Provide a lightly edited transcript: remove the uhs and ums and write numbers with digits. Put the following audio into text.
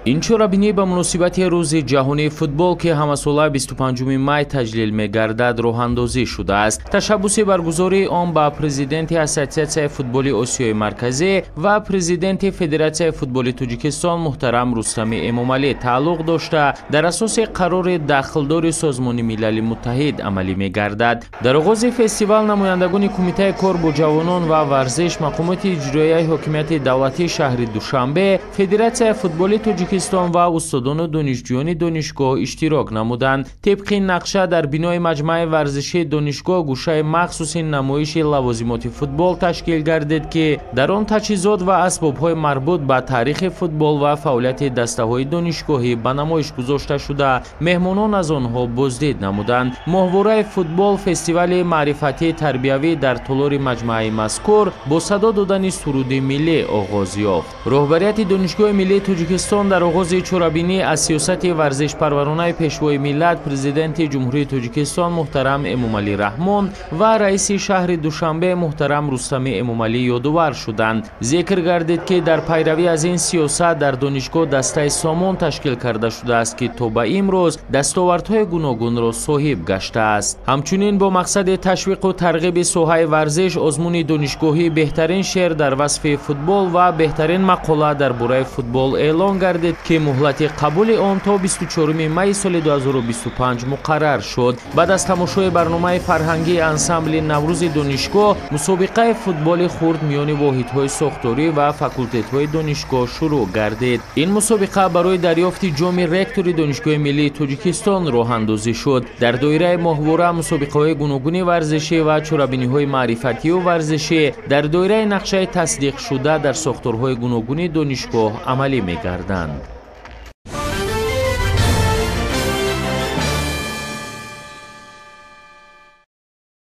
Ин чорабинӣ ба муносибати Рӯзи ҷаҳонии футбол, ки ҳамасола 25 май таҷлил мегардад, роҳандозӣ шудааст. Ташаббуси баргузории он ба президенти Ассотсиатсияи футболи Осиёи Марказӣ ва президенти Федератсияи футболи Тоҷикистон муҳтарам Рустами Эмомалӣ тааллуқ дошта, дар асоси қарори дахлдори Созмони Милали Муттаҳид амалӣ мегардад. Дар оғози фестивал намояндагони Кумитаи кор бо ҷавонон ва варзиш, мақомоти иҷроияи ҳокимияти давлатии шаҳри Душанбе, Федератсияи футболи Тоҷикистон ва устодону донишҷӯёни донишгоҳ иштирок намуданд. Тибқи нақша, дар бинои маҷмааи варзишии донишгоҳ гӯшаи махсуси намоиши лавозимоти футбол ташкил гардид, ки дар он таҷҳизот ва асбобҳои марбут ба таърихи футбол ва фаъолияти дастаҳои донишгоҳӣ ба намоиш гузошта шуда, меҳмонон аз онҳо боздид намуданд. Моҳвораи футбол фестивали маърифатии тарбиявӣ дар толори маҷмааи мазкур бо садо додани суруди миллӣ оғоз ёфт. Роҳбарияти Донишгоҳи миллии Тоҷикистон дар оғози чорабинӣ аз сиёсати варзишпарваронаи Пешвои миллат, Президенти Ҷумҳурии Тоҷикистон муҳтарам Эмомалӣ Раҳмон ва раиси шаҳри Душанбе муҳтарам Рустами Эмомалӣ ёдовар шуданд. Зикр гардид, ки дар пайравӣ аз ин сиёсат дар донишгоҳ дастаи Сомон ташкил карда шудааст, ки то ба имрӯз дастовардҳои гуногунро соҳиб гаштааст. Ҳамчунин бо мақсади ташвиқу тарғиби соҳаи варзиш озмуни донишгоҳӣ «Беҳтарин шеър дар васфи футбол» ва «Беҳтарин мақола дар бораи футбол» эълон гардид, ки муҳлати қабули он то 24 майи соли 2025 муқаррар шуд. Баъд аз тамошои барномаи фарҳангии ансамбли Наврӯзи донишгоҳ, мусобиқаи футболи хурд миёни воҳидҳои сохторӣ ва факултетҳои донишгоҳ шурӯъ гардид. Ин мусобиқа барои дарёфти ҷоми ректори Донишгоҳи миллии Тоҷикистон роҳандозӣ шуд. Дар доираи моҳвора мусобиқаҳои гуногуни варзишӣ ва чорабиниҳои маърифатию варзишӣ дар доираи нақшаи тасдиқшуда дар сохторҳои гуногуни донишгоҳ амалӣ мегарданд.